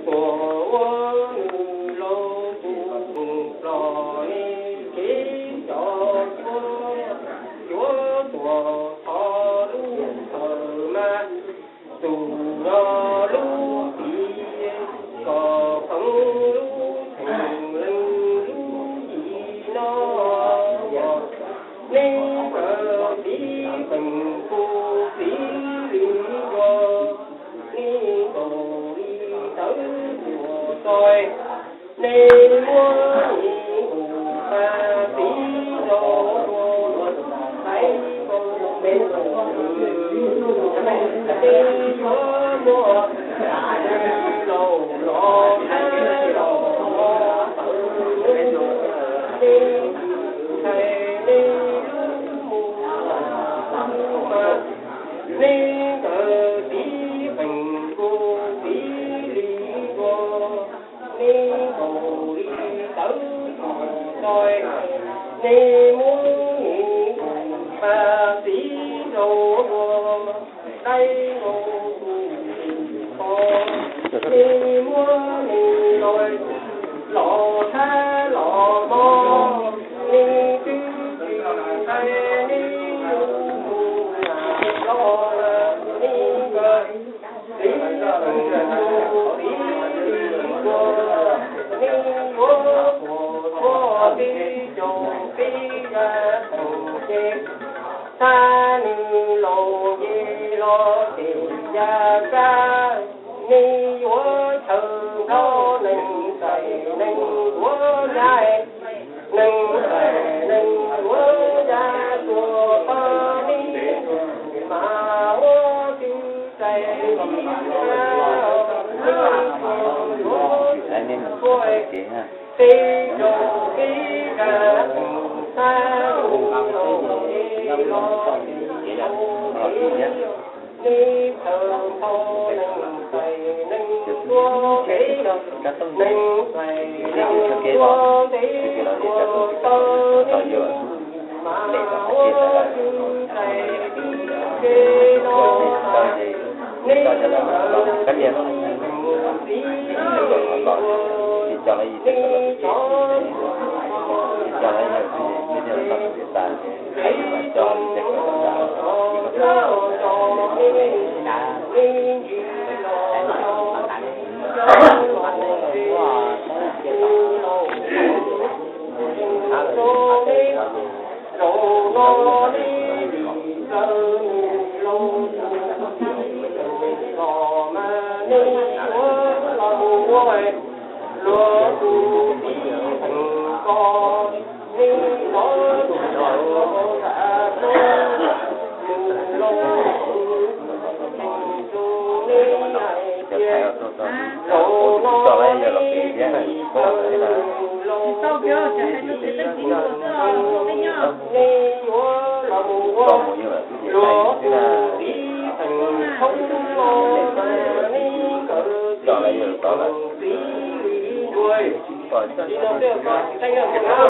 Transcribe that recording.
Tuam ua nws los tus los li kev cov cuav, cuav tuam thov lub thawm mas tus nyob lub tid, kom pheej lub cheem leej lub yim no. Nej nkawd txiv pheej kuv txiv li dua, nej nkaus li tawv tuam txois, nej muab nej nkaus pab txiv rau dua, txhais nkaus peb nkaus, nej yuav muab laus los hab laus tawv, nej txhais nej lub mus mas, nej nkawd txiv pheej kuv txiv li dua, nej nkaus li tawv tuam txois, nej muab nej nkaus pab txiv rau dua, txhais nkaus tus txiv ko, nej muab nej los, los hab los mob, nej twb tsis txhais nej lub mus los, nej nkawd txiv pheej kuv txiv li dua, nej yuav tuam txois tib caug peb yam tawm ces, txhais nws laus ces los ces ya kab, nej yuav chaw nplog neeg txais neeg tuav ya, neeg txais neeg tuav ya tuaj pab nej mas ua tsis txais li na, nej tuaj yuav tuaj, peb caug peb yam tawm txhais nws laus ces los ces ya, nej chaw nplog neeg txais neeg tuav peb, neeg txais neeg tuav peb tuaj pab nej mas ua tsis txais li na, nej nkawd txiv pheej kuv txiv li dua, nej cov